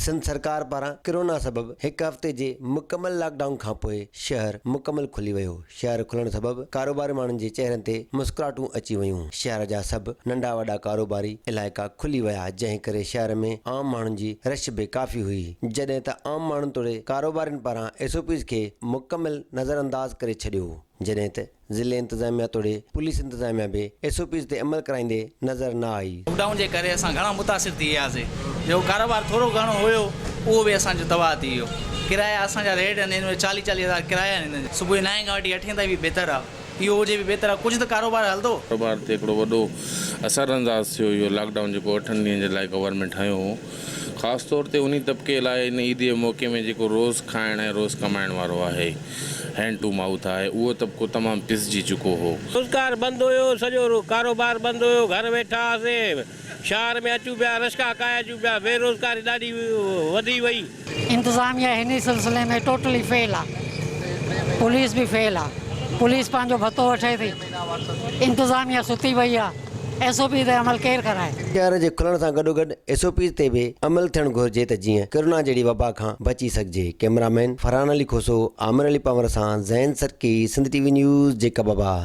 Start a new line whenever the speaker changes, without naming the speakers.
سنڌ سرڪار پاران ڪرونا سبب هڪ هفتي جي مڪمل لاڪ ڊائون کانپوء شهر مڪمل کلي ويو، شهر کلڻ سبب ڪاروباري ماڻهن جي چهرن تي مسڪراهٽون اچي ويون، شهر جا سڀ ننڍا وڏا ڪاروباري علائقا کلي ويا، جنهن ڪري شهر ۾ عام ماڻهن جي رش به ڪافي هئي، جڏهن ته عام ماڻهن توڙي ڪاروبارين پاران ايس او پيز کي مڪمل نظرانداز ڪري ڇڏيو، جڏهن ته. ضلعي انتظاميا توڙي پوليس انتظاميا به ايس او پيز تي عمل ڪرائيندي نظر نه آئي.
لاڪ ڊائون جي ڪري اسان گهڻا متاثر ٿي وياسي جيڪو ڪاروبار ٿورو گهڻو هيو اهو به اسان جو تباهه ٿي ويو ڪرايا اسان جا ريٽ آهن هن ۾ چاليهه چاليهه هزار ڪرايا آهن هن جا صبح جو نائين کان وٺي اٺين تائين به بهتر آهي اهو هجي به بهتر آهي ڪجهه ته ڪاروبار هلندو.
ڪاروبار تي هڪڙو وڏو اثر انداز ٿيو اهو لاڪ ڊائون جيڪو اٺن ڏينهن جي لاء گورنمينٽ هنيو هو خاص طور تي انهي طبقي لاء ان عيد جي موقعي ۾ جيڪو روز کائڻ ۽ روز ڪمائڻ وارو آهي هينڊ ٽو مائوٿ آهي اهو طبقو تمام پسجي چڪو هو.
روزگار بند هيو سڄو ڪاروبار بند هيو گهر ويٺا هئاسين شهر ۾ اچون پيا رشڪا ڪاهي اچون پيا بيروزگاري ڏاڍي وڌي وئي.
انتظاميه هن سلسلي ۾ ٽوٽلي فيل آ پوليس به فيل آ پوليس پنهنجو ڀتو وٺي ٿي انتظاميه ستي پئي آ ايس او پي تي عمل ڪير ڪرائي.
شهر جي کلڻ سان گڏوگڏ ايس او پيز تي به عمل ٿيڻ گهرجي ته جيئن ڪرونا جهڙي وبا کان بچي سگهجي. ڪئميرا مين فرحان علي کوسو، عامر علي پنور سان Zain Sarki, Sindh T V news, Jacobabad.